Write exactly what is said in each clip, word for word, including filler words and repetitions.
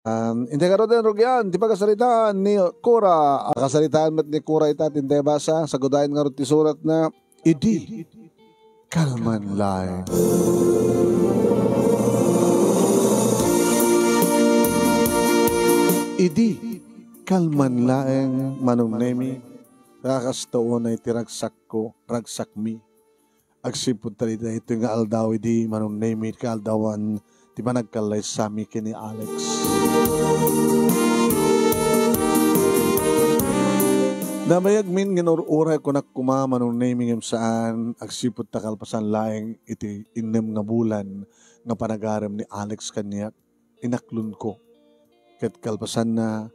Um, intay ngaruden, rugian ti pagasaritaan ni Cora. Pagasaritaan met ni Cora ita ti intay basa. Sagudayen ngarud ti suratna, idi kalman laeng. Idi kalman laeng, Manong Nemi, kakasta unay ti ragsakko, ragsakmi. Agsipud ta daytoy nga aldaw idi, Manong Nemi, kaaldawan ti panagkallaysami ken ni Alex. Nabayagmin nga inur-uray, kunak koma, Manong Nemi, ngem saan, agsipud ta kalpasan laeng iti innem nga bulan nga panagarem ni Alex kaniak, inaklonko. Ket kalpasanna,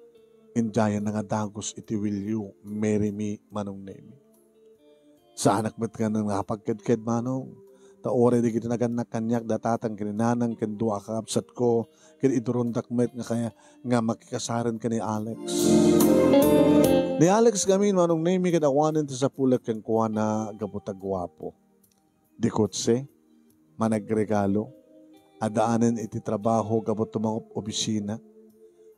idiayenna nga dagus iti Will You Marry Me, Manong Nemi. Saanak met nga nangapagkedked, Manong. Ta uray dagiti nagannak kaniak, da tatang ken ni nanang ken dua a kakabsatko, ket idurondak met nga kaya nga makikasaren ken ni Alex. Ni Alex ngamin, Manong Nemi, ket awanen ti sapulek kenkuana gapu ta guapo. Di kotse, managregalo, addaanen iti trabaho gapu ta mangup-obisina.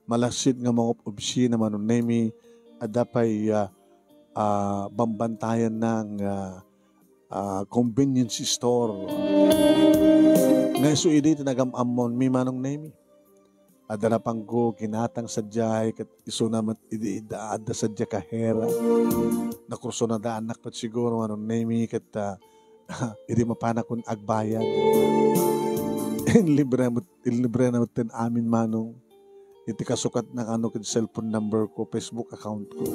Malaksid nga mangup-obisina, Manong Nemi, adda pay, ah, ah, bambantayanna nga, ah, convenience store. Nga isu idi ti nagam-ammonmi, Manong Nemi. Adda napangko, ginatang sadiay, ket isuna met idi, idi adda sadiay kahera. Nakursunadaannak met siguro, Manong Nemi, ket, ah, idi mapanakon agbayad. Inlibre met, inlibre na met ten amin, Manong. Iti kasukatna kano ket cellphone number ko, Facebook account ko.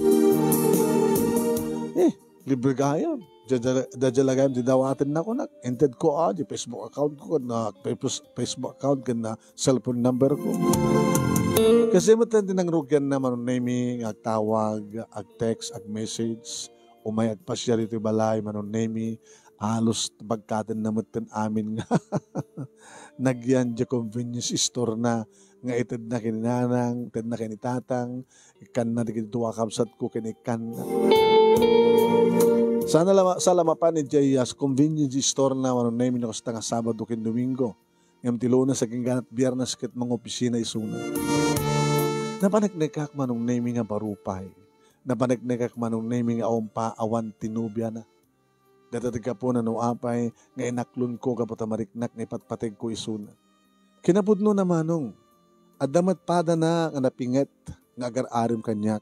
Eh, libre gayam. Dadya-, dadya la gayam ti dawatenna kunak. Inted ko, ah, di Facebook account ko, na Face-, Facebook account, ken na cellphone number ko. Kasi met ti nangrugianna, Manong Nemi, nga agtawag, ag-text, ag-message, umay agpasiar iti balay, Manong Nemi, halos bagkatenna met ten amin nga nagyan di convenience store na nga itedna ken ni nanang, itedna ken ni tatang, ikkanna dagiti dua a kabsatko ken ikkanna. Sana la, sala mapan idiay, ah, convenience store na, Manong Nemi, no kasta nga Sabado ken Domingo. Ngem ti Lunes agingga ket Biernes ket mangopisina isuna. Napaneknekak, Manong Nemi, nga baro pay. Napaneknekak, Manong Nemi, nga awan pa, awan ti nobiana. Dayta ti gapuna no apay nga inaklonko gapu ta mariknak nga ipatpategko isuna. Kinapudnona, Manong, adda met padana nga napinget nga agar-arim kaniak,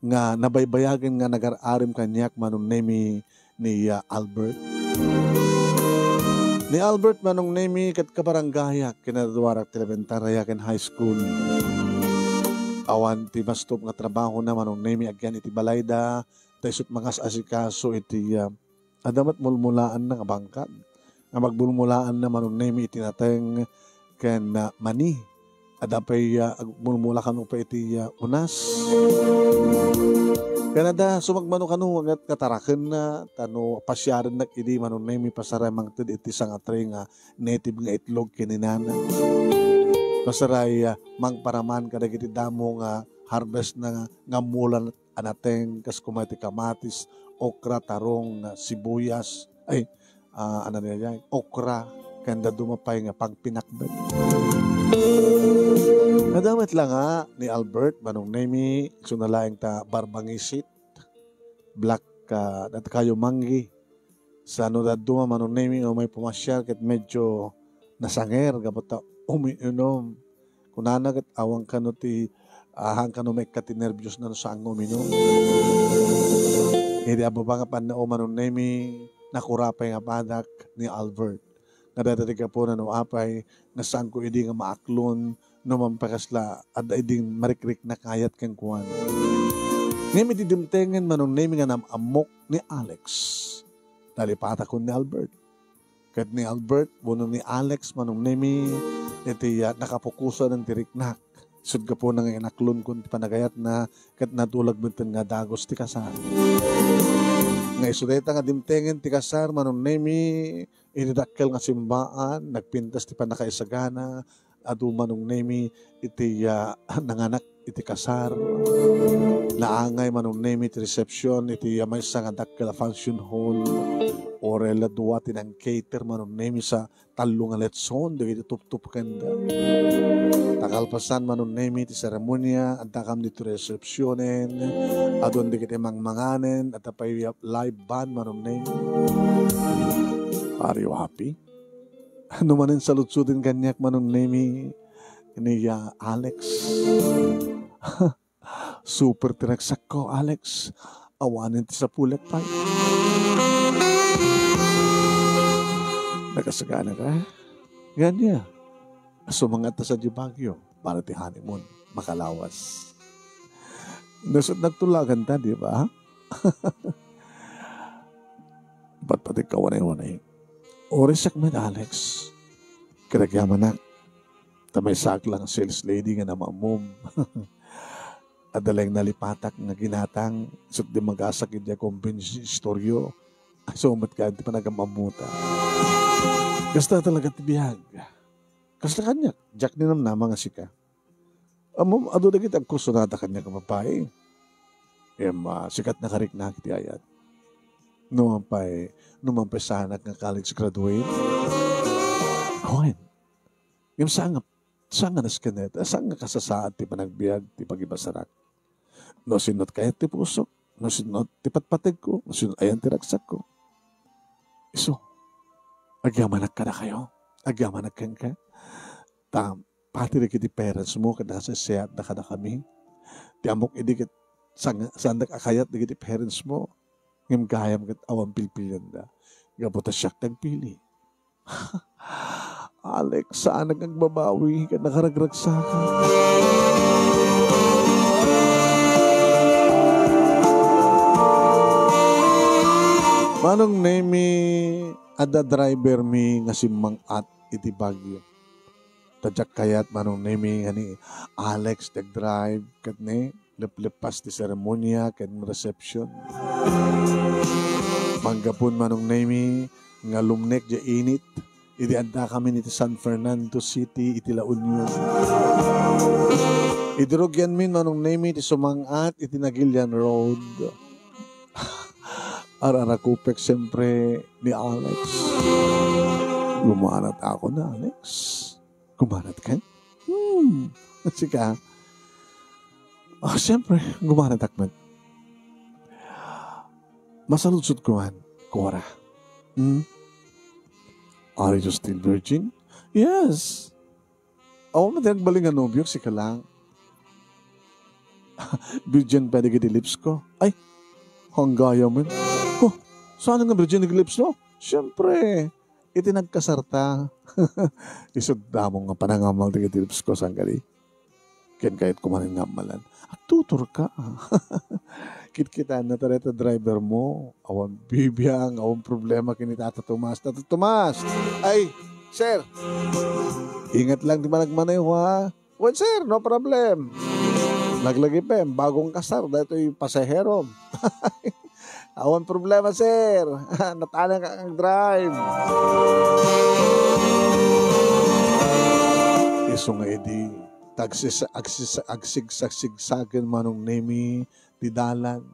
nga nabaybayagen nga nagar-arim kaniak, Manong Nemi, ni, ah, Albert. Ni Albert, Manong Nemi, ket kabarangayak, kinaduarak ti elementarya ken high school. Awan ti mastop nga trabahona, Manong Nemi, agyan iti balayda, ta isu't mangas-asikaso iti, ah, adda met mulmulaanna nga bangkag. Nga magmulmulaanna, Manong Nemi, iti nateng ken, ah, mani. Adda pay, ah, agmulmula kano pay iti, ah, unas. Ken adda sumagmano kano nga, nga tarakenna, ta no pasiarennak idi, Manong Nemi, pasaray mangted iti sangatree nga native nga itlog ken ni nana. Pasaray, ah, mangparaman kadagiti damo nga harvest na nga, nga mula a nateng, kas kuma iti kamatis, okra, tarong, ah, sibuyas, ay, ah, ano niya yan, okra, ken dadduma pay nga pagpinakbet. Nadamit la nga ni Albert, Manong Nemi, isuna laeng ta barbangisit, black, ah, dati kayo manggi. Sano dadduma, Manong Nemi, umay pumasiar ket medyo nasanger gapu ta umiinom. Kunana ket awan kano ti, ah, haan kano maikkat ti nerbios na no saan nga uminom. Idi abbaba nga pannao, Manong Nemi, nakura pay nga padak ni Albert. Nga dayta ti gapuna no apay nga saanko idi nga maaklon no mampakasla adda idin marikriknak nga ayat kenkuana. Ngem iti dimtengen, Manong Nemi, nga nam-ammok ni Alex, nalipatakon ni Albert. Ket ni Albert wenno ni Alex, Manong Nemi, iti, ah, nakapukosan ti riknak. Isut' gapuna nga inaklonkon ti panagayatna, ket natulag metten nga dagus ti kasar. Nga isu dayta nga dimtengen ti kasar, Manong Nemi, iti dakkel nga simbaan, nagpintas ti pannakaisagana, adu, Manong Nemi, iti, ah, nanganak iti kasar. Naangay Manong Nemi ti reception iti maysa nga dakkel a function hall. Uray la dua ti nang-cater Manong Nemi sa tallo nga letson dagiti tuptupkenda. Ta kalpasan Manong Nemi ti seremonia, adda kam ditoy receptionen, adun dagiti mangmanganen, adda pay live band Manong Nemi. Are you happy? No manen saludsuden kaniak Manong Nemi ni, ah, Alex. Super ti ragsakko, Alex. Awanen ti sapulek pay. Nakasagana ka? Gania. Sumangat ta sadiay Baguio para ti honeymoon. Makalawas. Nasut nagtulagan ta, di ba? Patpatik ka wanay-wanay. Uray siak met, Alex. Kiragyamanak. Ta maysaak lang sales lady nga namammom. Adda laeng nalipatak nga ginatang, isut' di magasak idiay convenience store. Isu met kayat ti panagam-ammota. Kasta talaga ti biag. Kasla kaniak, diak ninamnama nga sika. Ammom, adu dagiti agkursunada kaniak nga babai. Ngem, ah, sika ti nakariknak iti ayat. No man pay, no man pay saanak nga college graduate. Wen. Ngem saan nga, saan nga nasken ita, saan nga kasasaad ti panagbiag ti pagibasarak. No sino ti kayat ti pusok, no sino ti patpategko, no sino ayan ti ragsakko. Isu, agyamanak kadakayo, agyamanak kenka. Ta, pati dagiti parents mo, ket nakasaysayaatda kadakami. Ti ammok idi ket sang-, saandak a kayat dagiti parents mo, ngem gayam ket awan pilpilienda. Gapu ta siak ti agpili. Alex, saanak nga agbabawi ket nakaragragsakak. Manong Nemi, adda driver mi nga simmang-at iti Baguio. Ta diak kayat Manong Nemi nga ni Alex ti agdrive ket ni leplepas ti seremonia ken reception. Manggapun Manong Nemi nga lumnek diay init idi addakamin iti San Fernando City iti La Union. Idi rugianmin Manong Nemi ti sumang-at iti Nagilian Road. Ar-arakupek siempre ni Alex. Gumanat ako na, Alex. Gumanat ka? Hmm. Sika? Ah, siyempre, gumanatak met. Masaludsod ko man, Cora. Hmm? Are you still virgin? Yes. Awan man ti nagbalin nga nobio, sika lang. Virgin pa dagiti lips ko. Ay, hanggayam. Oh, saan nga virgin dagiti lips mo? Siyempre, iti nagkasarta. Isut' damo nga panangammal dagiti lips ko, saan kadi? Ken kayat ko manen nga ammalan. Agtuturka. Kitkitaenna ta dayta driver mo. Awan bibiang, awan problema ken ni Tata Tomas. Tata Tomas! Ay, sir! Ingat lang ti managmaneho, ha? Well, sir, no problem. Laglagipen, bagong kasar, daytoy pasaherom. Awan problema, sir. Natanang ka ang drive. Isu nga idi, tagsis-, agsis-, agsigsasigsagen Manong Nemi ti dalan.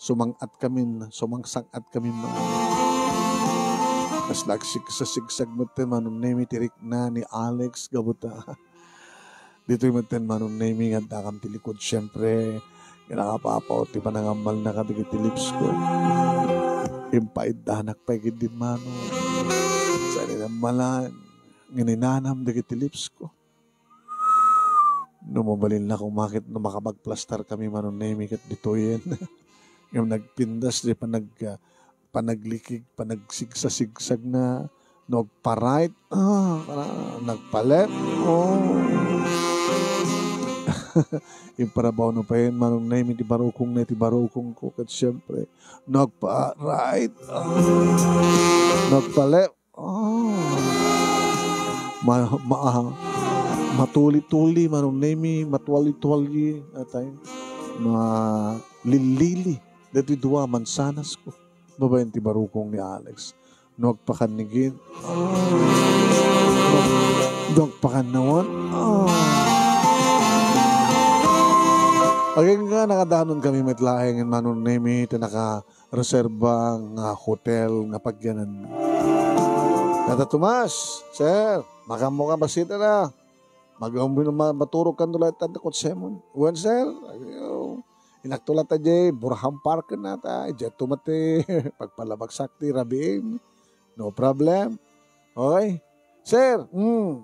Sumang-at kamin, sumangsang-at kamin man. Kasla agsigsasigsag met ti Manong Nemi ti rikna ni Alex gapu ta. Ditoy met ti Manong Nemi nga addakam ti likod, siyempre. Nga nakapapaw ti panangammalna kadagiti lips ko. Impaiddanak pay gid din Manong. Saan inammalan, nga ninanam dagiti lips ko. No mabalin la koma ket no makapagplastar kami Manong Nemi ket ditoyen. Ngem nagpintas ti panag-, ah, panaglikig, panagsigsasigsag na. No agpa-right, ah, ah, nagpa-left, oh. Imparabaw no payen Manong Nemi ti barukong na ti barukong ko ket siyempre, nagpa-right, ah, nagpa-left, Oh. Ma-, ma-, ah, matuli-tuli, Manong Nemi, matuali-tuali, atay. Malillili. Daytoy dua, mansanas ko. Babaen ti barukong ni Alex. No agpakannigin. Ah. No agpakannawan. Ah. Agingga, nakadanon kami met laeng ni Manong Nemi iti nakareserba nga hotel nga pagyananna. Tata Tomas, "Sir, makammo ka, basita na. Mag-, ma-, maturog kan dula ita ti kotsemon." "Wen, sir." Ayo. Inakto la ta jay Burhan Park nata, idiay to met ti pagpalabagsak ti rabiim. No problem. Okay? "Sir, hmm,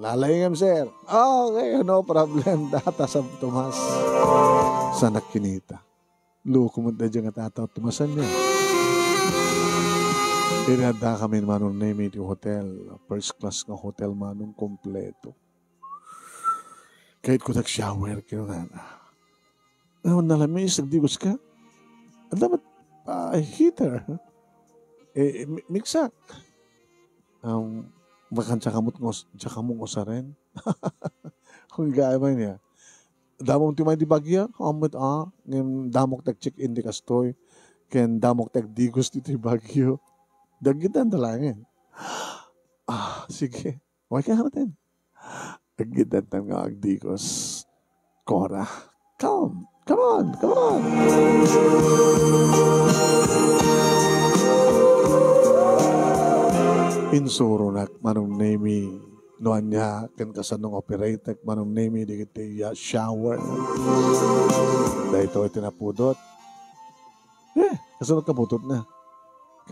lalaingem, sir." "Okay, no problem." Data San Tomas. Sanak kinita. Loko met daydiay nga tata Tomasan niya. Iri adda kami ni Manong Nemi ti hotel. First class nga hotel, Manong, kompleto. Kayatko ti ag-shower, kinunana. Awan nalamiis, agdigos ka? Adda met, ah, heater. Eh, mi-, miksak. Um, makan diak ammo nga us-, diak ammo nga usaren. Kung gaay man niya. Damom ti umay di Baguio, ammet, ah, ngem damok ti ag-check-in ti kastoy. Ken damok ti agdigos ditoy Baguio. Dagita ang dalangin. Ah, sige. Way ka natin. Aggidantan nga agdigos. Cora, come. Come on, come on. Insuronak, Manong Nemi, no ania ken kasano nga operatek, Manong Nemi, dagiti, ah, shower. Daytoy ti napudot. Eh, kasano kaputotna?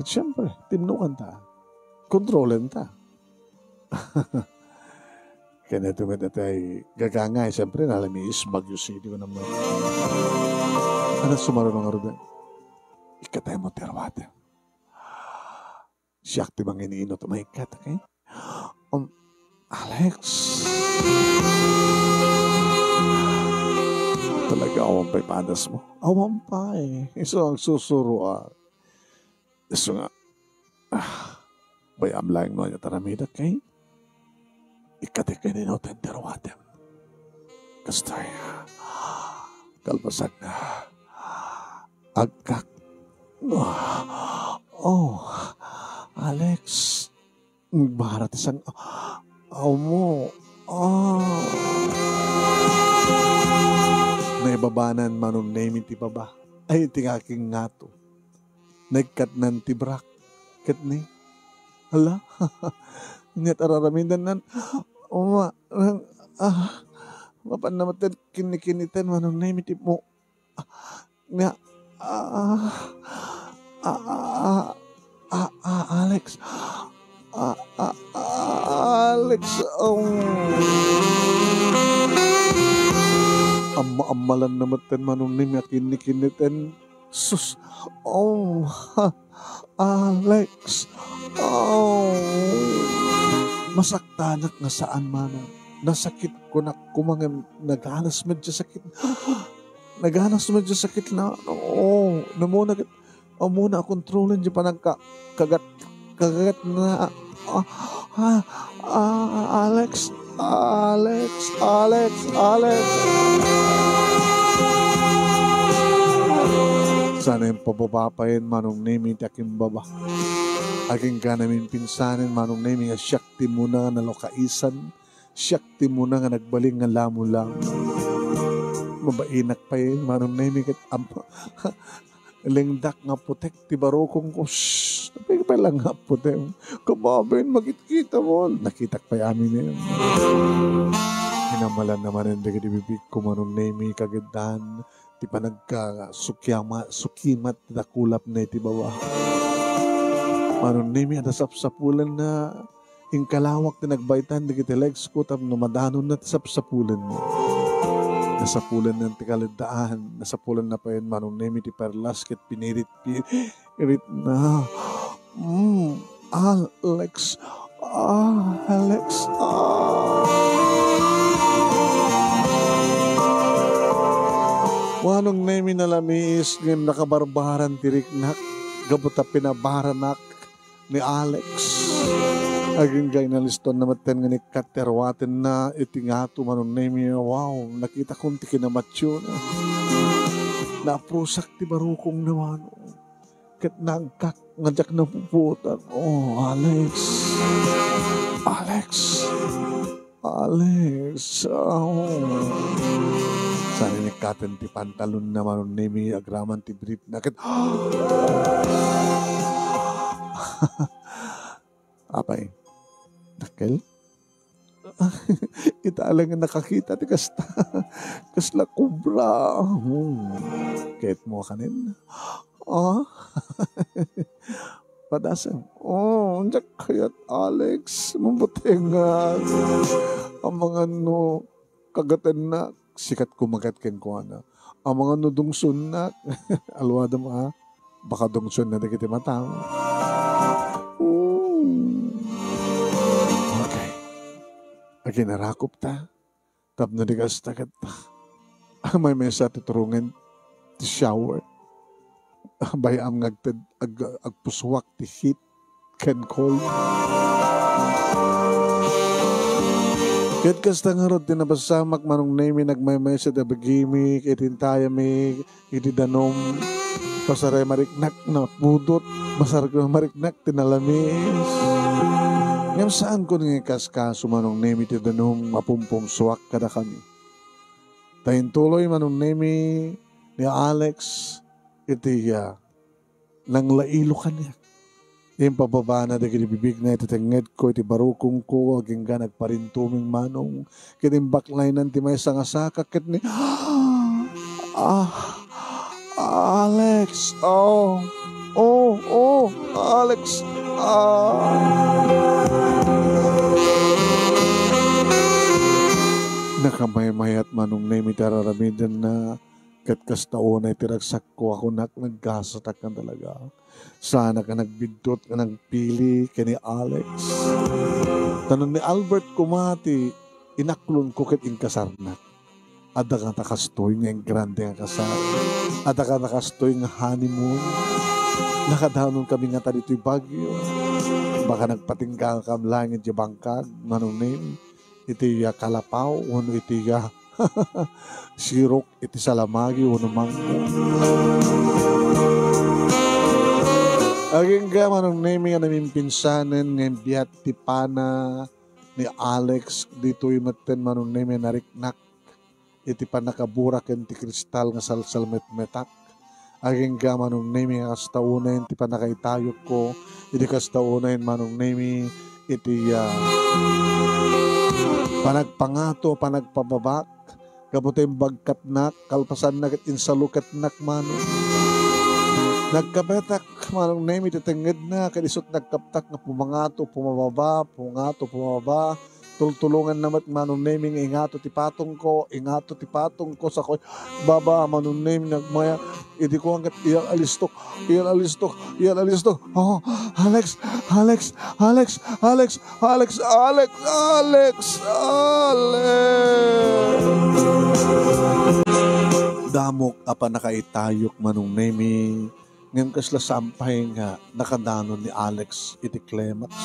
Ket siempre, timnukan ta. Kontrolen ta. Ken ito met itay gagangay, siempre, nalamiis, Baguio City, ko naman. Ano, sumaro nga rudan? Ikatay mo, terwate. Siak ti mangininot, umay kat, okay? Um, Alex. Talaga, awan pay padas mo. Awan pay. Isu ang susuro, ah. Isu nga, ah, bayam lang no, anya taramidak kay. Ikati kay nino tender water. Kastoy, kalpasan na. Agkak. Oh, Alex. Bara ti sang-, aw mo. Ah. Naibabanan, Manong Nemi, ti baba. Ay, ti aking ngato. Nagkatnan ti brak. Ket ni, hala, ket araramidannan, uma-, ah, mapan naman ten kinnikinnitan, Manong Nemi, ti mo-, nga, ah, ah, ah, ah, ah, Alex. Ah, ah, ah, Alex, um, amma-ammalan na met ten, Manong Nemi, a kinnikinniten. Sus, um, ha, Alex, um, masaktanak nga saan, Manong. Nasakit ko na kumangem, naganas medyo sakit. Naganas medyo sakit na, oo, namuna ket, amuna a kontrolen di panagka-, kagat-, kagat na, ah, ah, ah, Alex, Alex, Alex, Alex. Sana yung pababa pa yun, Manong Nemi, ti aking baba. Aking ka namin pinsanin, Manong Nemi, nga siak ti muna nga nalukaisan. Siak ti muna nga nagbalin nga lamulamu. Mabainak pay, Manong Nemi, ket am-, lengdak nga putek ti barukong ko. Shh! Apay pay lang nga putek. Kababain, makitkitam. Nakitak pay amin ngayon. Hinamalan na manen dagiti bibig ko, Manong Nemi, kagiddan ti panagka-, sukiyama-, sukimat ti dakulap na iti baba. Manong Nemi, adda sapsapulan na inkalawak ti nagbaytan dagiti legs ko tapno madanon na ti sapsapulan. Nasapulan na ti kaleddaan, nasapulan na payen, Manong Nemi, ti perlas ket pinirit, pi-, Ritna. Mm, Alex. Ah, Alex. Ah. Manong Nemi, nalamiis ngem nakabarbaran ti riknak gapu ta pinabaranak ni Alex. Agingga, inaliston na metten nga ni Kat ti aruatenna iti ngato, Manong Nemi. Wow, nakitakon ti kinamationa. Naaprusak ti barukongna, Manong. Ket naagkak nga diak napupuotan. Oh, Alex. Alex. Alex. Oh. Saan ni Aten ti pantalonna, Manong Nemi, agraman ti brief na ket apay, dakkel? Ita laeng nga nakakita ti kasta. Kasla kobra. Hmm. Ket mo kanen? Ah? Padasem. Oh, diak kayat, Alex. Mabuti nga. Amangan no kagatennak. Sikat kumagat kenkuana. Amangan no dungsunnak. Aluadem a. Baka dungsunna dagiti matam. Hmm. Okay. Aginarakop ta. Tapno di kasta ket, ah, maymaysa ti turongem ti shower. Bay-am nga agted-, ag-, agpusuak ti heat ken cold. Ket kasta ngarud ti napasamak, Manong Nemi, nagmaymaysa ti abagimi, ket intayami, iti danum, pasaray mariknak napudot, pasaray mariknak ti nalamis. Ngem saanko nga ikaskaso, Manong Nemi, ti danum, mapumpungsuak kadakami. Ta intuloy, Manong Nemi, ni Alex iti, ah, nanglailo kaniak. Impababana dagiti bibigna iti tengngedko, iti barukongko, agingga nagparintuming manong. Ket imbaklaynan ti maysa nga saka ket ni, "Ah, Alex, oh, oh, oh, Alex, ah." Nakamaymayat, Manong Nemi, ti ar-aramidenna. Ket kasta unay ti ragsakko a kunak, naggasatak nga talaga. Saanak a nagbiddut nga nagpili ken ni Alex. Ta no ni Albert koma ti inaklonko ket inkasarnak, adda kata kastoy nga engrande nga kasar. Adda kata kastoy nga honeymoon. Nakadanon kami ngata ditoy Baguio. Baka nagpatingga kam laeng iti bangkag, Manong Nemi. Iti, ah, kalapaw, wenno iti, ah, sirok iti salamagi wenno manggo. Agingga, Manong Nemi, a namimpinsanen nga imbiat ti pana ni Alex, ditoy metten, Manong Nemi, a nariknak iti pannakabura ken ti kristal nga salsalmetmetak. Agingga, Manong Nemi, nga kasta unayen ti pannakaitayokko, idi kasta unayen, Manong Nemi, iti, ah, panagpangato, panagpababak, gapu ta imbagkatnak, kalpasanna ket insaluketnak, Manong. Nagkapetak, Manong Nemi, ti tengngedna, ket isut' nagkaptak nga pumangato, pumababa, pumangato, pumababa, Tultulonganna met, Manong Nemi, nga ingato ti patongko, ingato ti patongko, sakoy, baba, Manong Nemi, nagmaya, idi kuan ket, iyal-alistok, iyal-alistok, iyal-alistok. Oh, Alex, Alex, Alex, Alex, Alex, Alex, Alex, Alex. Damok a pannakaitayok, Manong Nemi. Ngem kasla sampay nga nakadanon ni Alex iti climax.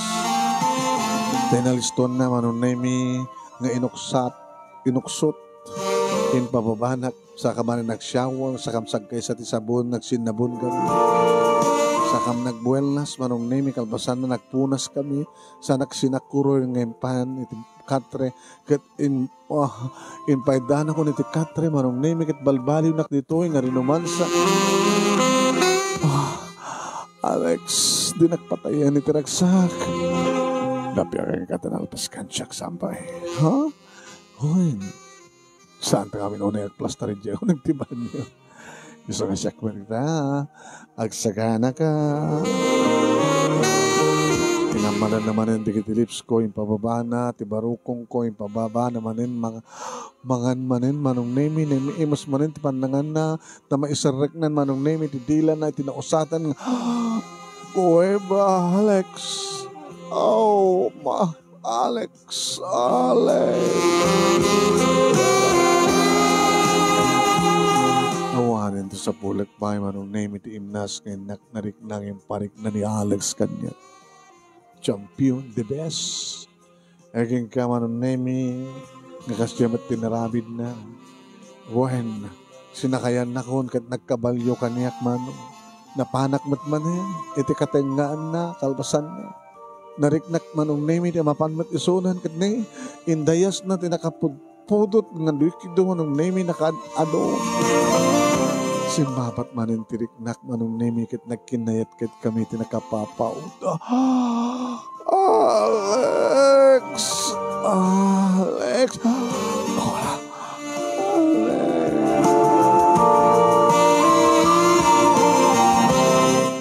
Ta inalistonna, Manong Nemi, nga inuksat, inuksot, impababanak, saka manen nag-shower, sakam sagkaysa ti sabon, nagsinnabon kami. Sakam nagbuelnas, Manong Nemi, kalpasanna nagpunas kami, sa nagsinakuro nga impan iti katre, ket in-, ah, impaidanakon iti katre, Manong Nemi, ket balbaliwnak ditoy nga rinumansa. Ah, Alex, dinak patayen iti ragsak. Napiagen ka ta nalpaskan siak, sampay. Ha? Hoy, saan ta ngamin unay agplastar idiay uneg ti banyo? Isu nga siak met ita, agsaganaka. Pinammalanna manen dagiti lips ko, impababana ti barukongko, impababana manen, mang-, mangan manen, Manong Nemi, naimas manen ti pannanganna, ta maiserreknan, Manong Nemi, ti dilana iti nausatan nga, Kuweba, Alex. Oh, ma-, Alex, Alex. Awanen ti sapulek pay, Manong Nemi, ti imnas nga innak nariknang imparikna ni Alex kaniak. Champion, the best. Agingga, Manong Nemi, nga kasdiay met ti narabidna. Wen, sinakayannakon ket nagkabalio kaniak, Manong. Napanak met manen iti katengngaanna, kalpasanna. Nariknak, Manong Nemi, ti mapan met isunan ket ni, indayasna ti nakapud-, pudot nga likido, Manong Nemi, nakaad-ado. Simmabat manen ti riknak, Manong Nemi, ket nagkinnayat ket kami ti nakapapaut. Alex! Alex! Alex!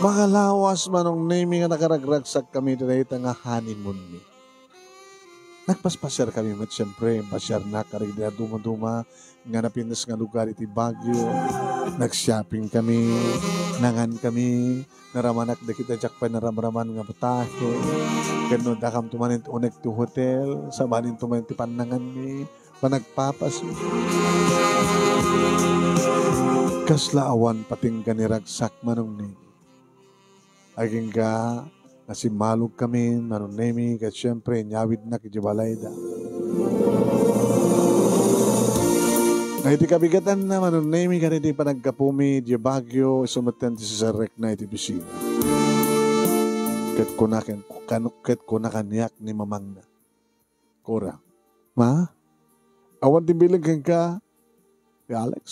Makalawas, Manong Nemi, nga nakaragragsak kami dayta nga honeymoon mi. Nagpaspasiar kami met, siyempre, pasiarnak kadagiti dadduma-duma nga napintas nga lugar iti Baguio. Nag-shopping kami, nangan kami, naramanak dagiti diak pay naramraman nga putahe. Ken no dakam tumanen ti unek ti hotel, sabanin tumanen ti pannanganmi, panagpapasu. Kasla awan patingga ni ragsak, Manong Nemi. Agingga nga simmalog kami, Manong Nemi, ket siempre, inyawidnak idiay balayda. Nga iti kabigatanna, Manong Nemi, kadagiti panagkapumi idiay Baguio, isu metten ti sisarrekna iti opisina. Ket kuna ken, kan-, ket kuna kaniak ni mamangna, "Kora, ma, awan ti bilin kenka ti Alex?"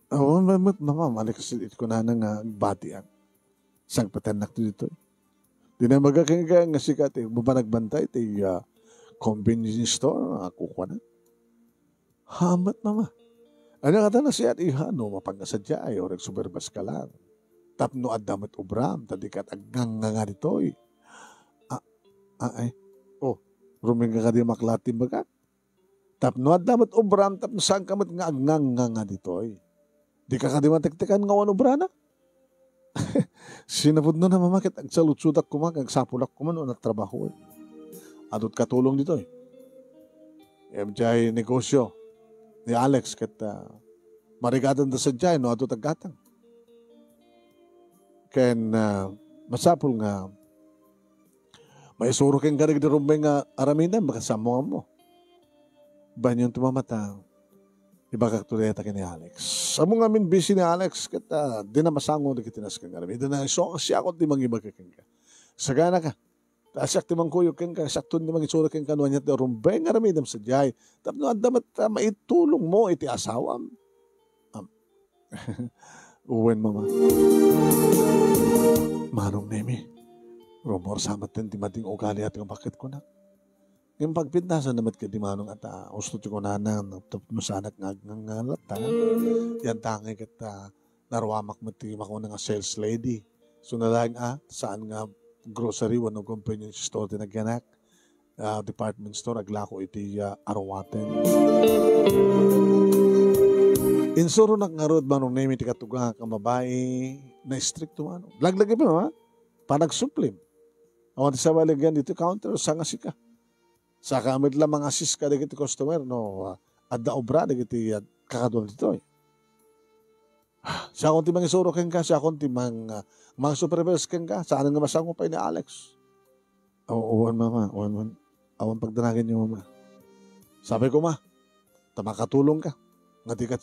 "Awan met, mama," malikas iti kunana nga agbatian. Sangpetennakto ditoy. Dinamagak kenka nga sika ti mapanagbantay ti, ah, convenience store nga kukuana. "Hamet, mama. Ania ngata nasiat, iha, no mapagna sadiay, uray agsuberbas ka lang. Tapno adda met obram, ta dika agnangnganga ditoy." "Ah, ah, ay. Oh, rumbeng ka kadi maklat ti imbagak? Tapno adda met obram, tapno saanka met nga agnangnganga ditoy. Dika kadi matektekan nga awan obrana?" Sinapudnona, mama, ket agsaludsodak koma, ket agsapulak koma no nagtrabaho. Adut katulong ditoy. Idiay negosio ni Alex ket, ah, marigadan da sadiay no adut aggatang. Ken, ah, masapul nga maisuro kenka dagiti rumbeng nga aramidem, baket sa ammo nga ammo. Banyon ti mamata, ibagakto dayta ken ni Alex. Ammo ngamin busy ni Alex ket, ah, dina masango dagiti nasken nga aramidem. Isu, siakon ti mangibaga kenka. Sagana ka. Ta siak ti mangkuyog kenka, siakton ti mangisuro kenka no aniat ti rumbeng nga aramidem sadiay. Tapno adda met, ah, maitulongmo iti asawam. Am-, Wen, mama. Manong Nemi, rumor sa met ti mading ugali a ti umakit kunak. Ngem pagpintasan na met ket di manong ata, usto ti kunana, tapno saanak nga agngangalat, ta. Yan tangay ket, ah, naruamak met ti makuna nga sales lady. So, nalaing, ah, saan nga grocery wenno convenience store ti nagyanak. Ah, department store, aglako iti, ah, aruaten. Insuronak ngarud, Manong Nemi, ti katugak a babai, na-istrikto, ano. Laglagipen, ha? Panagsuplim. Awan ti sabaligan ditoy counter, saan nga sika. Saka met la mangasis kadagiti customer, no, ah, adda obra dagiti, ah, kakaduam ditoy. Siakon ti mangisuro kenka, siakon ti mang-, ah, mang-supervise kenka, saan nga masango pay ni Alex. Aw-, awan, mama, awan, awan. Awan pagdanaganyo, mama. Sapay koma, ta makatulongka. Nga di ka,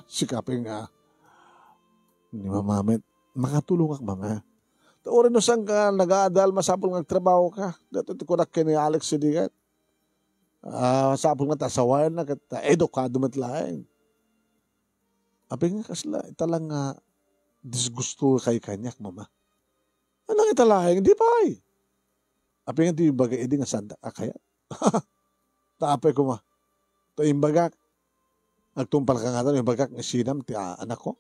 sika pay nga, ni mama met, makatulongak, mama. Ta uray no saanka nagaadal, masapul nga agtrabahoka. Daytoy ti kunak ken ni Alex idi ket, ah, masapul nga ta asawaenna ket ta edukado met laeng. Apay nga kasla, ita lang nga disgusto kay kaniak, mama. Anang ita laeng, di pay. Apay nga di ibaga idi nga saanda a kayat. Ta apay koma. Ta imbagak, agtungpal ka ngata, imbagak nga sinam ti a-, anakko.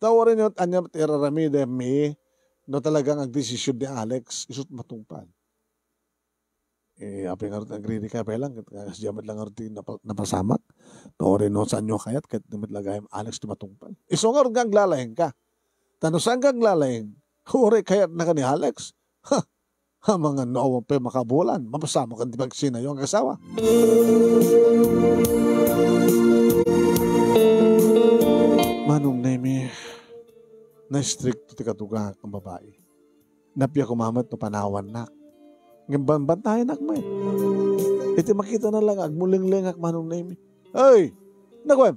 Ta uray no ania ti iraramidem mi, no talagang agdesisyon ni Alex, isu't matungpal. Eh, apay ngarud agririka pay lang, ket kasdiay met lang ngarud ti napa-, napasamak. Ta uray no saanyo kayat, ket di met la gayam Alex ti matungpal. Isu ngarud nga aglalaingka. Ta no saanka aglalaing, uray kayatnaka ni Alex. Ha! Amangan no awan pay makabulan, mapasamak ti pagsinayo nga asawa. Manong Nemi, na-istrikto ti katugak a babai. Nappiak koma met no panawannak. Ngem banbantayanak met. Iti makitana lang, agmulenglengak, Manong Nemi. Hey! Nakuem!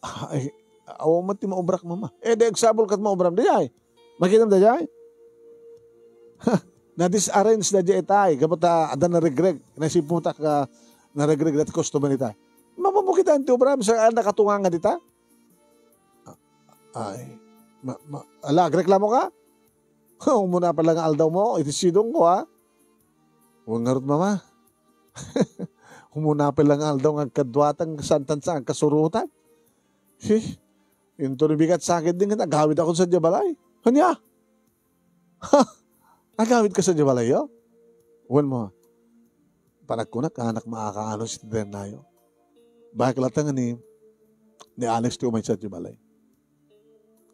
Ay, awan met ti maubrak, mama. Eh, di agsapul ket maubram. Dayay. Makitam dayay? Ha, Na-disarrange daydiay itay, gapu ta adda naregreg, naisip mo ta ka naregreg dayta customer itay. Mapupukit ti obram, sa, ah, nakatunga nga dita? Ay, ma-, ma-, ala, agreklamo ka? Umuna pay lang nga aldaw mo, iti sidong ko, ha? Wen ngarud, mama. Umuna pay lang nga aldaw nga agkaduatan, santan sa agkasurutan. He, inton bigat sakit din, agawid ako sa balay. Ania? Ha? Agawid ka sa balay, yo? Wen mo, panagkunak, anak, maakaano si Dennayo. Bakit latta nga ni, ni Alex ti umay sa balay?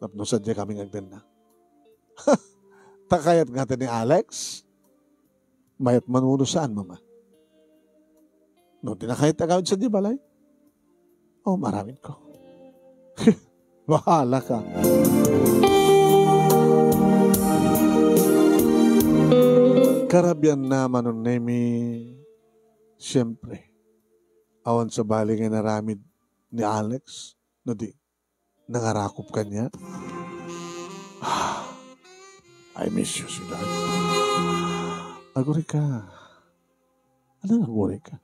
Tapno sadja kami nga agdenna. Ta kayat nga ti ni Alex, mayat manuno saan, mama? No, di na kayat agawid sa di balay? O, maramid ko. Bahala ka. Karabian na, Manong Nemi, siyempre, awan sa bali nga naramid ni Alex, no di, nangarakop kaniak. I miss you, sweetheart. Aguray ka. Ano nga aguray ka?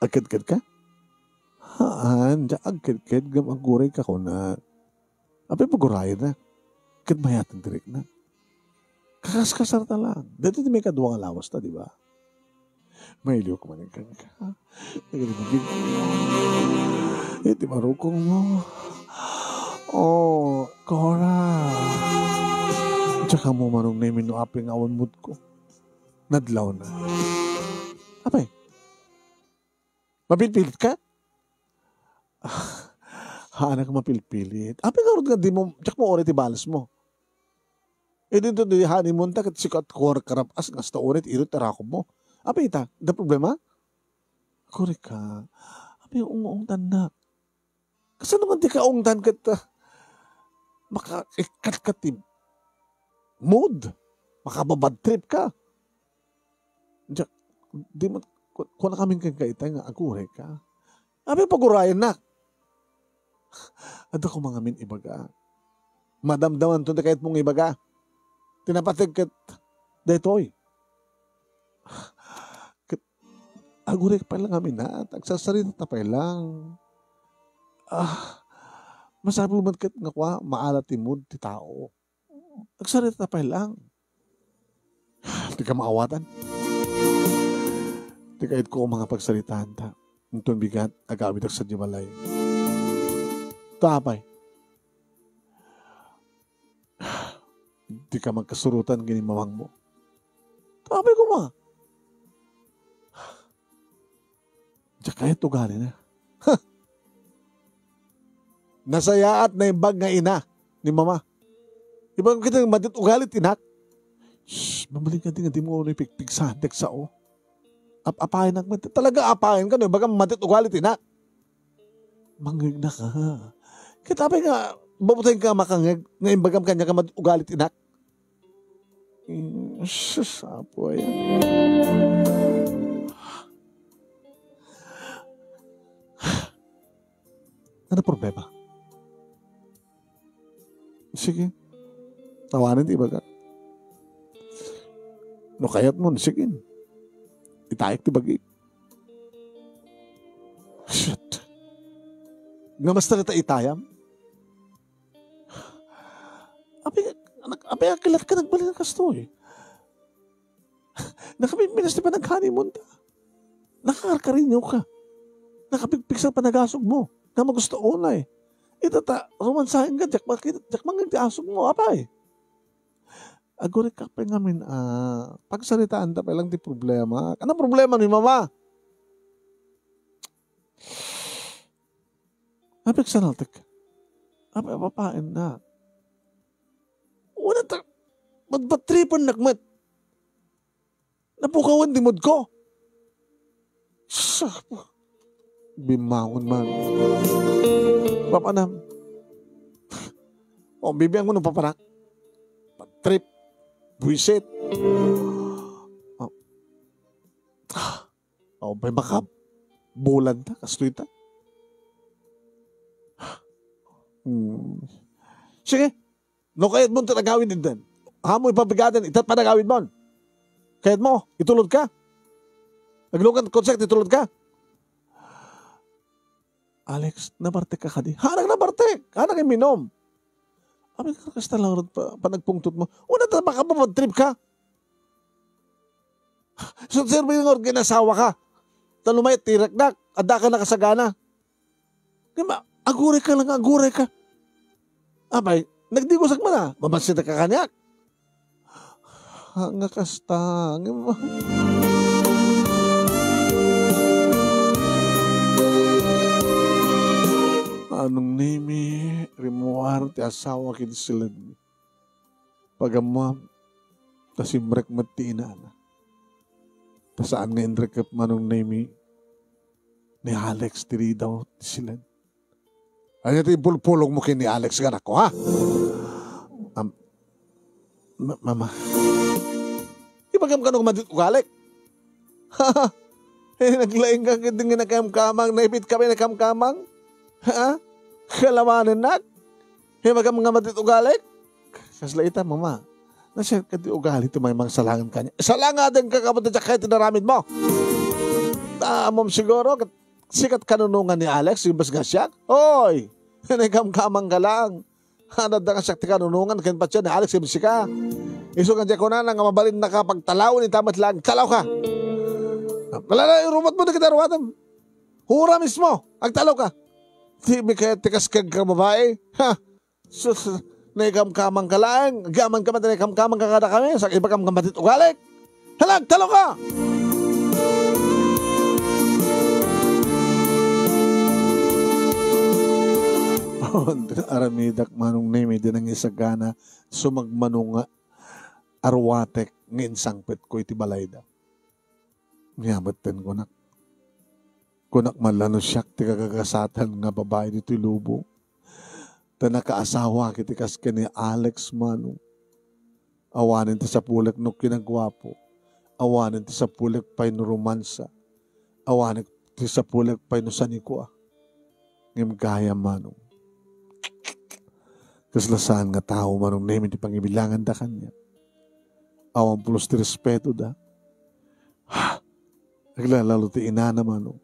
Agkedked ka? Haan, diak agkedked, ngem aguray ka kuna. Apay pagurayennak? Ket mayaten ti riknak. Kakaskasarta lang. Daytoy ti maikadua nga lawasta, di ba? Mailiwak manen kenka. Nagrinigig. Iti marukong mo. Oh, Cora. Tsaka mo manong na imin no apay nga awan mood ko. Nadlaw na. Apay, mapilpilit ka? Haan nga mapilpilit. Apay ngarud nga di mo, diak mo uray ti balas mo. Idinto di honeymoon ta ket sika ti kar-, karab-as nga asta uray ti irut ti arakop mo. Apay ita, da problema? Aguray ka. Apay ung-ungtannak. Kasano nga di ka ungtan ket, ah, makaikkat ka ti mood? Makababad trip ka. Diak, di mo, ku-, kuna kamin kenka itay nga aguray ka. Apay pagurayennak? Adda ko mangamin ibaga. Madamdaman to ti kayat mong ibaga. Ti napateg ket daytoy. Ket aguray pay lang aminat, agsasarita ta pay lang. Ah, masapul met ket nga kua, maala ti mood ti tao. Agsarita pay lang. Di ka maawatan. Di ka itko mga pagsaritaan ta. Inton bigat, agawidak sa di balay. Ta apay. Di ka magkasurutan gini mamang mo. Ta apay ko ma. Diak kayat ugalina. Nasayaat naimbag nga ina ni mama. Imbag kita nga madi't ugali ti inak. Shh, mabalin ka di nga di mo unoy pigpigsahan ti agsao. Ap-apayan ak met. Talaga apayan ka no imbagam madi't ugali ti inak. Mangngegna ka. Ket apay nga, babutayen ka makangngeg nga imbagam kaniak nga madi't ugali ti inak. Mm, sus, apo, ayan. Ano problema? Sige. Awanen ti ibaga. No kayat mo, sige. Itayek ti bagi. Shit. Nga mas ta itayam? Apay, anak, apay, akilat ka, nagbalin ang kastoy. Nakapimpinas ti panag-honeymoon ta. Nakakarkarinyo ka. Nakapigpigsa panagasog mo. Nga magusto unay. Ita ta, romansahin ka, diak makita, diak mangin ti asog mo, apay. Aguray ka pay ngamin, ah, pagsaritaan ta pay lang ti problema. Ano problema ni mama? Apay agsanaltek? Apay, apapaen na. Wala ta, bat-, batripen nak met. Napukawan di mood ko. Sus, bimmangon man. Papanam. O, bibiang mo nung papanak. Trip. Buisit. O. O, may makabulan ta, kastoy ta. Hmm. Sige. No kayatmo ti agawid iden, amo ipabigaden, ita panagawidmon. Kayatmo, itulodka? Aglugan konseho ti itulodka? Alex, nabartek ka kadi? Hanak nabartek! Hanak imminum! Abi, kasta lang pa, panagpungtot mo. Una ta, baka mabad trip ka. So, serbi nga organ asawa ka. Ta lumayat ti raknak, adda ka nakasagana. Di ba, aguray ka lang, aguray ka. Abay, nagdigosak man a, mabansit ka kaniak. Ha, nga kasta, nga ma- Manong Nemi, rimmuar ti asawa ken silen. Pagammam, ta simrek met ti inana. Ta saan nga inrekep Manong Nemi ni Alex ti ridaw ti silen. Ania ti ipulpulongmo ken ni Alex nga anakko, ha? Am-, ma-, mama. Ibagam kano nga madit ugalik? Eh, naglaing ka ket di nga nakamkamang, naipit ka pa nakamkamang? Ha? Kalawanennak? Ibagam nga madit ugalik? Kasla ita, mama. Nasiat ka ti ugali ti maymangsalangan kaniak. Salangaden ka, kapatid, kay tinaramid mo. Tamom siguro, ket sikat kanunongan ni Alex, imbes nga siak. Hoy! Nakamkamang ka lang. Hanadda nga siak ti kanunongan ken patien ni Alex ken sika. Isu nga diak kunana nga mabalinna ka pagtalawen ita met laeng. Talaw ka! Kalala, irubat mo dagiti aruatem. Hura mismo. Agtalaw ka. Di mi kayat ti kaskeg ka babai. Ha? Sus, naikamkamang ka laeng. Agyaman ka man, naikamkamang ka kadakami. Sa ibagam nga madit ugalik. Hala, agtalaw ka! Aramidak Manong Nemi, di nangisagana, sumagmano nga arwatek nga insangpetko iti balayda. Nia metten kunak. Kunak man la no siak ti kakagasatan nga babai ditoy lubong. Ta nakaasawak iti kas ken ni Alex Manong. Awanen ti sapulek no kinaguapo. Awanen ti sapulek pay no romansa. Awanen ti sapulek pay no sanikua. Ngem gayam, Manong, kasla saan nga tao, Manong Nemi, ti pangibilanganda kaniak. Awan pulos ti respetoda. Ha! Aglalalo ti inana, Manong.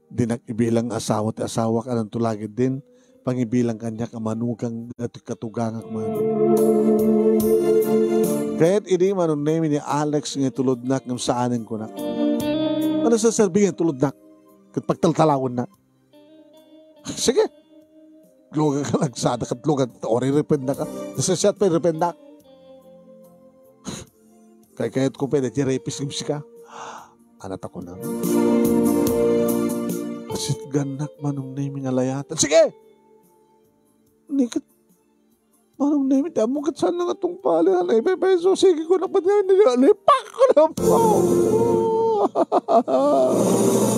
Dinak ibilang nga asawa ti asawak, addanto la ketdin pangibilang kaniak a manugang dagiti katugangak, Manong. Kayat idi, Manong Nemi, ni Alex nga itulodnak ngem saanen kunak. Ania ti serbi nga itulodnak ket pagtaltalawennak? Sige. Lugan ka lagsada ket lugan, oray repennak. Nasasiat pay repennak. Kaykayatko pay daydi rapist ngem sika. Ania ti kunam? Asitgannak, Manong Nemi, nga layatan. Sige! Ni ket, Manong Nemi, ti ammok ket saan nga tungpalen. Anay, paypay, so, sige kunam, pati, lipak kunam.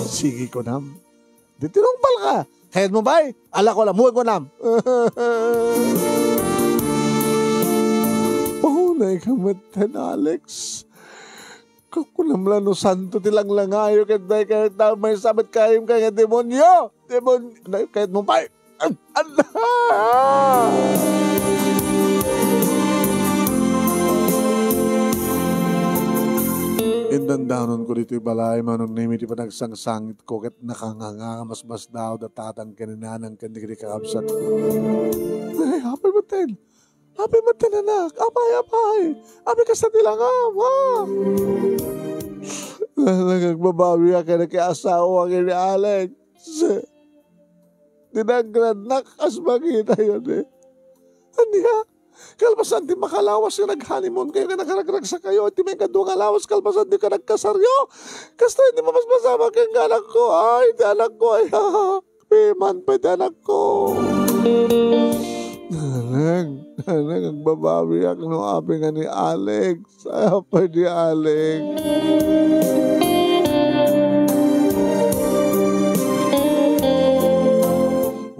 Sige kunam. Di tinungpal ka. Kayatmo pay? Ala ko lang, muwag ko nam. Paunay ka met, Alex. Kakunam la no santo ti langlangayo, ket daykayo ta may sabet kayem kay nga demonyo. Demonyo. Nay, kayatmo pay? Ala! Indandanon ko ditoy balay, Manong Nemi, ti panagsangsangit ko ket nakanganga nga masmasdaaw da tatang ken ni nanang ken dagiti kakabsatko. Ay, apay metten? Apay metten, anak? Apay, apay? Apay kasta ti langam, ha? Anak, agbabawiak ken ni asawa ken ni Alex. Dinagrannak kas makitayo ni. Ania? Kalpasan ti makalawas nga nag-honeymoon-kayo nga nakaragragsakayo, iti maikadua nga lawas kalpasan ti nagkasaryo. Kasta iti mapaspasamak ken nga anakko. Ay, ti anakko, ay, piman pay ti anakko. Nanang, nanang, agbabawiak no apay nga ni Alex. Apay ni Alex.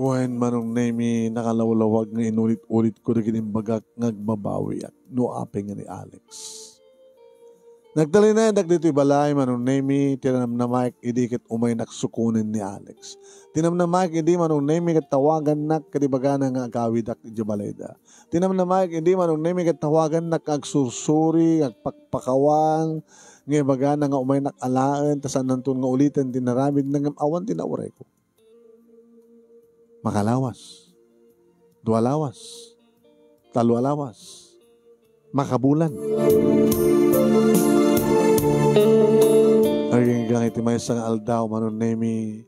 Wen, Manong Nemi, nakalawlawag nga inulit-ulit ko dagiti imbagak nga agbabawiak no apay nga ni Alex. Nagtalinaeddak ditoy balay, Manong Nemi, ti namnamaek idi ket umaynak sukonen ni Alex. Ti namnamaek idi, Manong Nemi, ket tawagannak ket ibagana nga agawidak idiay balayda. Ti namnamaek idi, Manong Nemi, ket tawagannak nga agsursuri, nga agpakpakawan, nga ibagana nga umaynak alaen, ta saannanton nga uliten ti naramidna, ngem awan ti naurayko. Makalawas. Dua lawas. Talo a lawas. Makabulan. Agingga iti maysa nga aldaw, Manong Nemi,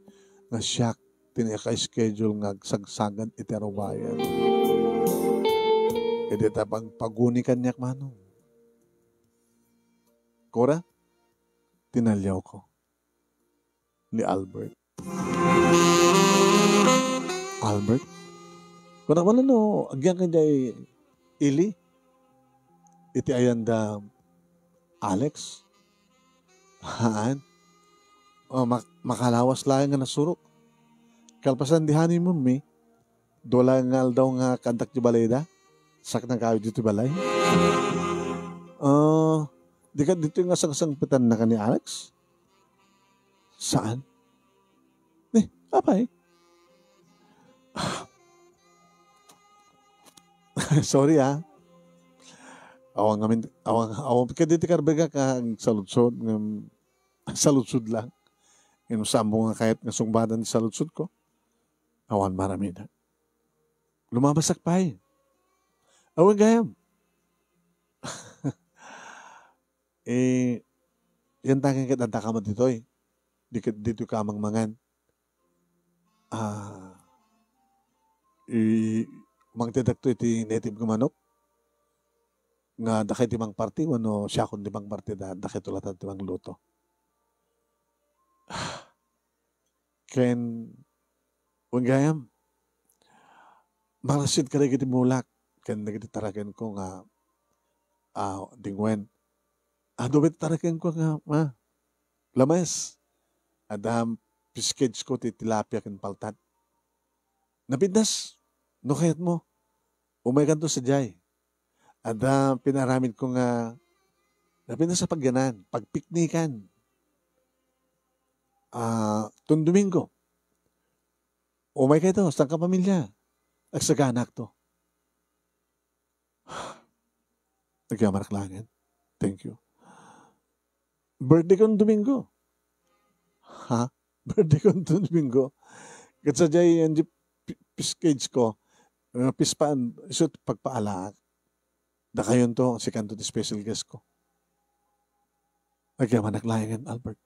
nga siak ti naka-schedule nga agsagsagad iti arubayan. Idi ta pagpaguni kaniak, Manong. Kora, tinaliawko ni Albert. Albert? Kunak man no, agyan ka jay ili? Iti ayanda Alex? Haan? O, mak-, makalawas laeng nga nasurok. Kalpasan di honeymoon mi, dua laeng nga aldaw nga kaandak ti balayda. Siak nagawid ditoy balay. Ah, di ka ditoy nga sangsangpetanna ken ni Alex? Saan? Eh, apay? Sorry, ah. Awan ngamin, awan, awan, kadi ti karbega ka saludsod, ngem, saludsod lang. Ngem, saan mo nga kayat nga sungbadan ti saludsod ko? Awan maramida. Lumabasak pay. Awan gayam. Eh, yan tangan ket adda ka met ditoy. Di ket ditoy ka mangmangan. Ah, i-, mangtedakto iti native nga manok. Nga dakay ti mangparti, wenno siakon ti mangparti da, dakayto latta ti mangluto. Ken, wen gayam, marasid kadagiti mulak, ken dagiti tarakenko nga, ah, dingwen. Adu met tarakenko nga, ah, lames. Adda package ko ti tilapia ken paltat. Napintas, no kayatmo, umaykanto sadiay. Adda pinaramidko nga napintas a pagyanan, pagpiknikan. Ah, ton Domingo, umaykayto, sangkapamilya. Agsaganak to. Agyamanak laengen. Thank you. Birthday ko Domingo. Ha? Birthday ko Domingo. Ket sadiay, yan di pi-, package ko. Uh, pispan, isu ti pagpaalaak. Dakayonto, sikanto ti special guest ko. Agyamanak laengen, Albert.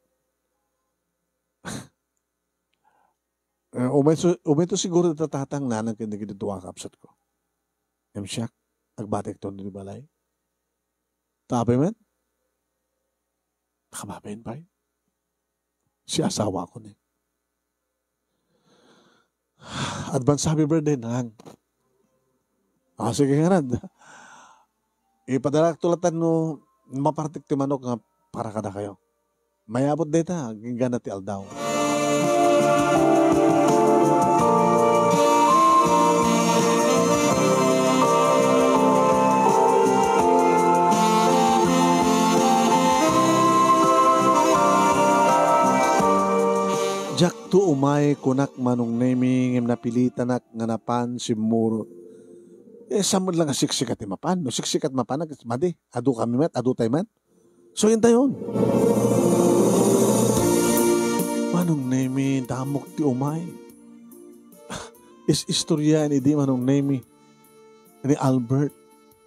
Eh, umay su-, umayto siguro ti tatang nanang ken dagiti dua a kabsat ko. Ngem siak, agbatekto ditoy balay. Ta apay met? Nakababain pay. Si asawa ko ni. Advance happy birthday, Nang. Ah, sige nga, Rad. Ipadalak to latta no mapartik ti manok nga para kadakayo. Mayabot dayta, agingga ti aldaw. Diakto umay, kunak, Manong Nemi, ngem napilitanak nga napan simmurot. Eh, saan met la nga siksikat ti mapan? No siksikat mapan, madi, adu kami met, adu tay met. So, intayon. Manong Nemi, damok ti umay. Is-istoryaen idi, Manong Nemi, ni Albert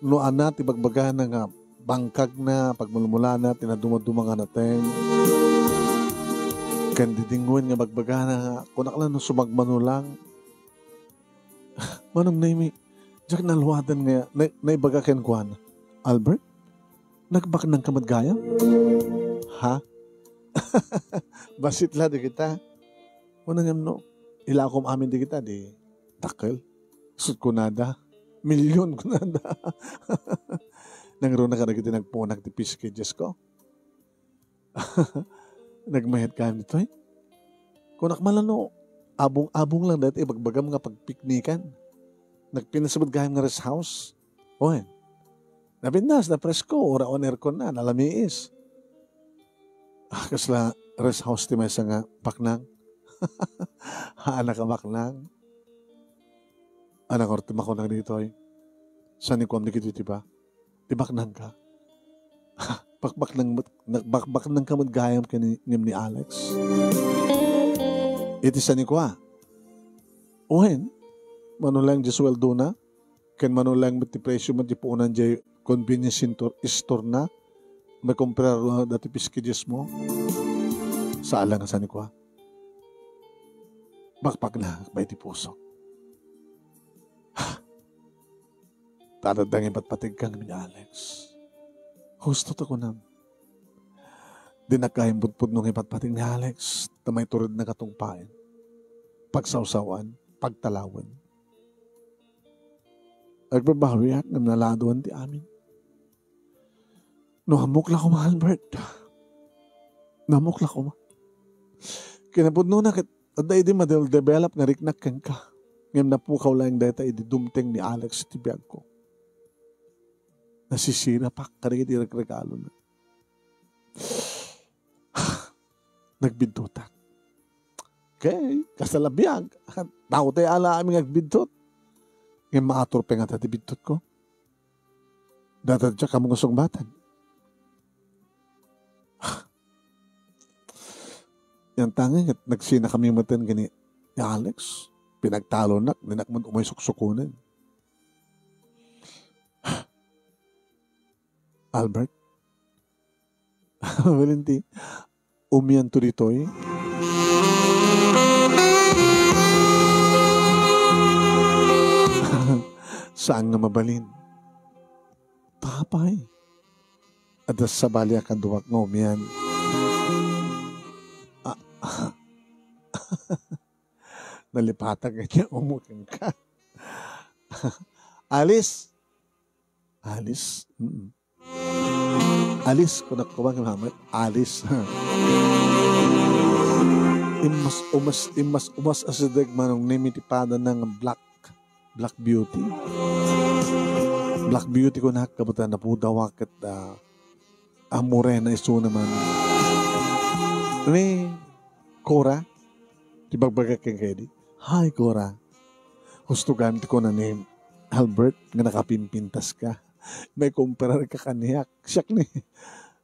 no ania ti bagbagana nga bangkagna, pagmulmulana, ti nadumaduma nga nateng. Ken didingwen nga bagbagana nga, kunak la no sumagmano lang. Manong Nemi, diak naluadan nga na-, naibaga kenkuana, "Albert, nagbaknang ka met gayam?" Ha? Bassit la dagita. Kuna ngem no, ilakom amin dagita, di dakkel. Isut' kunada, "Million," kunada. Nangruna kadagiti nagpuonak ti packages ko. Nagmayat gayam ditoy? Kunak man la no, abong-abong lang dayta ibagbagam nga pagpiknikan. Nagpintas met gayam nga rest house. Wen, napintas, napresko, uray awan aircon na, nalamiis. Ah, kasla rest house ti maysa nga baknang. Haan a kabaknang. Anak, or ti makunang ditoy. Saan ni kuam dagiti ti ba? Ti baknang ka. Bakbaknang met, bakbaknang ka met gayam ken ni, ngem ni Alex. Iti saan ni kua. Wen, mano lang di suweldona, ken mano lang met ti presyo met di puonan jay convenience store, store na, maikumprar dati piskidismo. Saan lang a saan ni kua. Bakbaknang bay ti pusok. Tada dang ipatpatig kang ni Alex. Husto ta kunam. Dinak gayam pudpudno nga ipatpatig ni Alex, ta maitured na katungpaen. Pagsawsawan, pagtalawen. Agbabawiak nga naladuan ti amin. No, ammok la koma, Albert. No, ammok la koma. Kinapudnona ket adda idi madel-, develop nga riknak kenka. Ngem napukaw laeng dayta idi dumteng ni Alex iti biagko. Nasisirapak kadagiti regregalona. Nagbiddutak. Okay, kasla biag. Tao tayo ala amin nga agbiddut. Ngem maatur pay nga ti biddutko. Data diak ammo nga sungbatan. Yan tangen ket nagsinakami metten ken ni Alex. Pinagtalonak, dinak met umay suksukonen. Albert? Mabalin ti umianto ditoy? Saan nga mabalin? Apay. Adda sabali a kaduak nga umian. Ah, nalipatak nga umukeng ka. Alis. Alis. Mm. Alis, kunak ko ba, Muhammad? Alis. Immas umas, immas umas a sideg Manong Nemi ti padana nga black, black beauty. Black beauty kunak, kabutan napudaw ket, ah, a morena isuna man. Ni Cora, ti bagbaga ken kaydi. Hi, Cora. Husto gayam ti kuna ni Albert nga nakapimpintas ka. Maikumparar ka kaniak. Siak ni,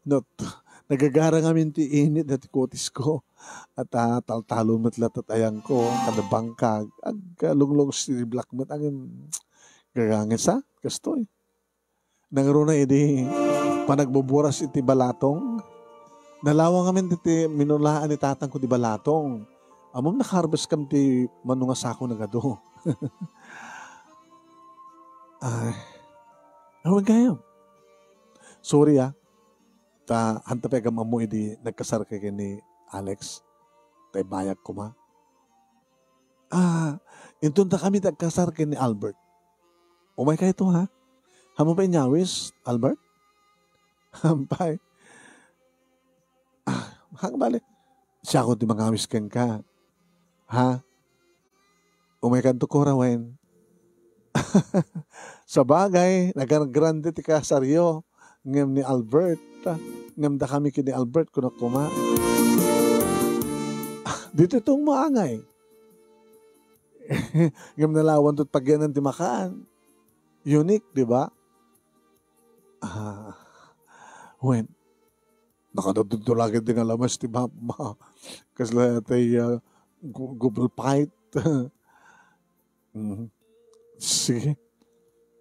not, nagagara ngamin ti init dati kutis ko. At, ah, taltalon met latta ti ayangko, kada bangkag, agkalunglungs ti black met, agim, gagangis, ah, kastoy. Nangruna idi panagbuburas iti balatong, nalawang ngamin ti, ti minulaan ni tatangko ti balatong. Ammom, naka-harvest kam ti mano nga sako nagadu. Ay, awan kayo. Sorry, ah. Ta, hanta pay agam ammo idi nagkasar ka ken ni Alex. Ta ibayak koma. Ah, inton ta kami ti agkasar ken ni Albert. Umay kayto, ha? Hamu pay inyawis, Albert? Hampay. Ah, hang balik. Siakon ti mangawis kenka. Ha? Umay kanto, Cora, wen? Sabagay, nagargrande ti kasaryo. Ngem ni Albert, ngem dakami ken ni Albert, kunak koma. Ditoy tong maangay. Ngem nalawan to't pagyanan ti makan. Unique, di ba? Ah, wen, nakadadto lagi ti nga lamas ti mama. Kasla tay, ah, gu-, Google Fight. Mhm. Sige.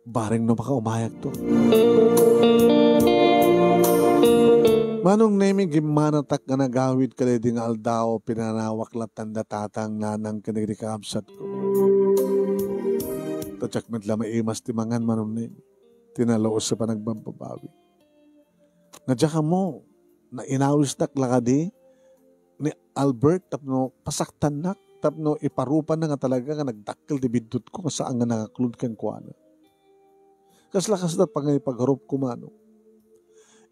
Bareng no makaumayakto. Manong Nemi, gimmanatak nga nagawid kadaydi nga aldaw, pinanawak latta da tatang, nanang, ken dagiti kakabsatko. Ta diak met la maimas ti mangan, Manong Nemi. Ti naluos a panagbababawi. Nga diak ammo, nainawisnak la kadi ni Albert tapno pasaktannak, tapno iparupanna nga talaga nga nagdakkel ti biddutko nga saan nga nangaklon kenkuana. Kasla kasta pangipagarup ko, Manong.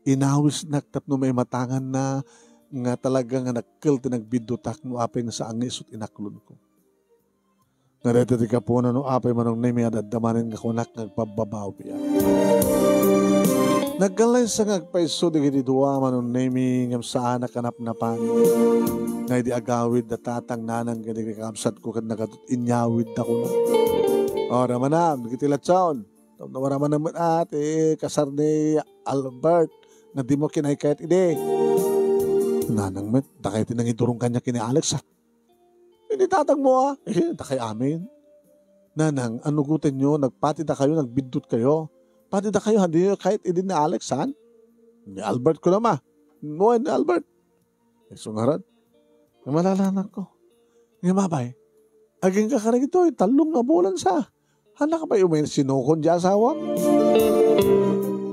Inawisnak tapno maimatanganna nga talaga nga dakkel ti nagbiddutak no apay nga saan nga isu't inaklonko. Nga dayta ti gapuna no apay, Manong Nemi, adda manen nga kunak nga agpabbabawiak. Nagkallaysa nga agpayso dagiti dua, Manong Nemi, ngem saanak a napnapan. Nga idi agawid da tatang, nanang, ken dagiti kakabsatko ket nagadut, inyawid da kuna. O, ramanam, dagiti latsaon. Tapno maramanam met, a, ti kasar ni Albert nga dimo kinaykayat idi. Nanang met, dakay ti nangidurong kaniak ken ni Alex, a. Idi tatangmo, a. Eh, dakay amin. Nanang, anugotenyo, nagpatidakayo, nagbiddutkayo. Patidakayo, a, diyo kayat idi ni Alex, saan? Ni Albert koma. Wen, ni Albert. Isu ngarud, nga malalanak ko. Nga mabay, agingga kadagitoy, tallo nga bulan sa. Hanak pay umay sinukon ti asawak.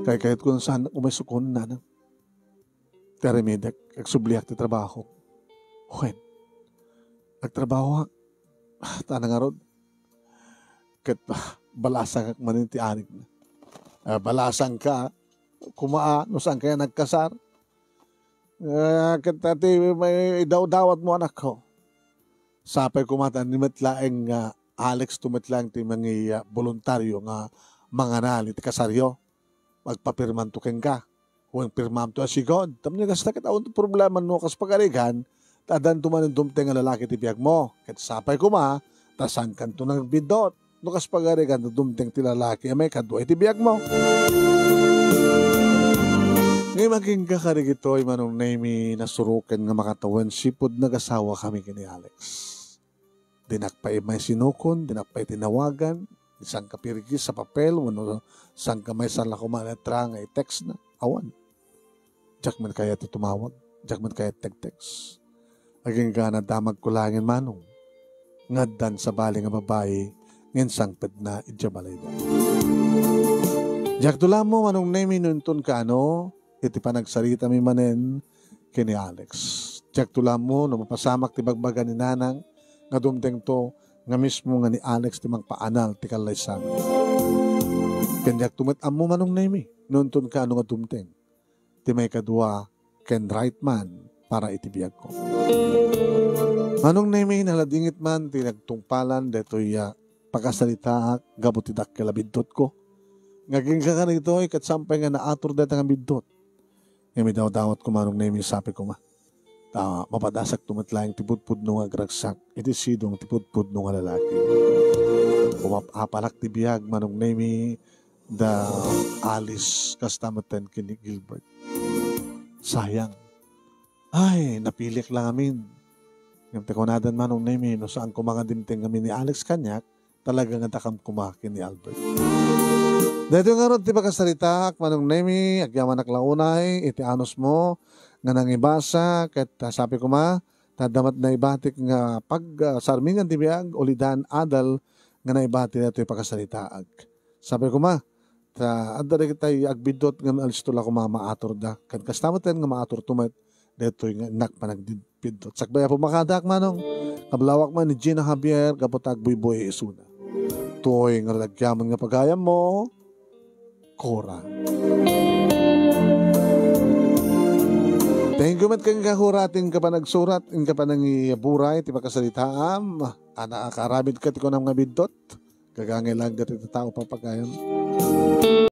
Kaykayatko no saan umay sukon, nanang. Ti aramidek, agsubliak ti trabaho. Wen, agtrabahoak. Ah, ta ngarud. Ket, ah, balasangak manen ti anigna. Ah, balasangka, koma, a, no saankayo nagkasar. Ah, ket, a, ti may idawdawatmo, anakko. Sapay koma ta ni met laeng nga Alex to met laeng ti mangi-, a, boluntario nga manganal iti kasaryo. Agpapirmanto kenka. Wen, pirmamto a sigun. Tapno kasta ket awan ti problema no kas pagarigan, ta addanto manen dumteng a lalaki ti biagmo. Ket sapay koma, ta saankanto nagbiddut. No kas pagarigan, ta dumteng ti lalaki a maikadua iti biagmo. Ngem agingga kadagitoy, Manong Nemi, nasuroken nga makatawen sipud nagasawakami ken ni Alex. Dinak pay immay sinukon, dinak pay tinawagan, ni sangka pirgis a papel, wenno sangka maysa la koma a letra nga i-text na. Awan. Diak man kayat ti tumawag, diak man kayat teg-text. Agingga nadamagko laengen, Manong, nga addan sabali nga babai nga insangpetna idiay balayda. Diakto la ammo, Manong Nemi, no inton kaano, iti panagsaritami manen ken ni Alex. Diakto la ammo no mapasamak ti bagbaga ni Nanang nga dumtengto nga mismo nga ni Alex ti mangpaanal ti kallaysami. Ken diakto met ammo, Manong Nemi, no inton kaano nga dumteng ti maikadua ken right man para iti biagko. Manong Nemi, naladingit man ti nagtungpalan daytoy a pakasalitaak gapu ti dakkel a biddutko. Nga agingga kadagitoy, ket saan pay nga naator dayta nga biddut. Ngem idawdawatko, Manong Nemi, sapay koma. Ta mapadasakto met laeng ti pudpudno nga agragsak iti sidong ti pudpudno nga lalaki. Umap-apalak ti biag, Manong Nemi, da Alice, kasta metten ken ni Gilbert. Sayang. Ay, napilik la ngamin. Ngem ti kunadan, Manong Nemi, no saan koma nga dimteng ngamin ni Alex kaniak, talaga nga dakam koma ken ni Albert. Daytoy ngarud ti pakasaritaak, Manong Nemi, agyamanak la unay iti anusmo nga nangibasa, ket, ah, sapay koma, ta adda met naibatik nga pag, ah, sarmingan ti biag, ulidan adal nga naibati daytoy pakasaritaak. Sapay koma, ta adda dagiti agbiddut nga alisto la koma maaturda. Ken kasta met nga maaturto met daytoy nga innak panagbiddut. Sakbay a pumakadak, Manong. Kablawak man ni Gina Javier, gapu ta agbuybuy isuna. Toy nga agyaman nga pagayammo, Cora. Thank you met kenka, Cora, ti inka panagsurat, inka panangiburay ti pakasaritaam. Ana, akaramid ka ti kunam nga biddut. Gagangay lang dati ti tao papagayam.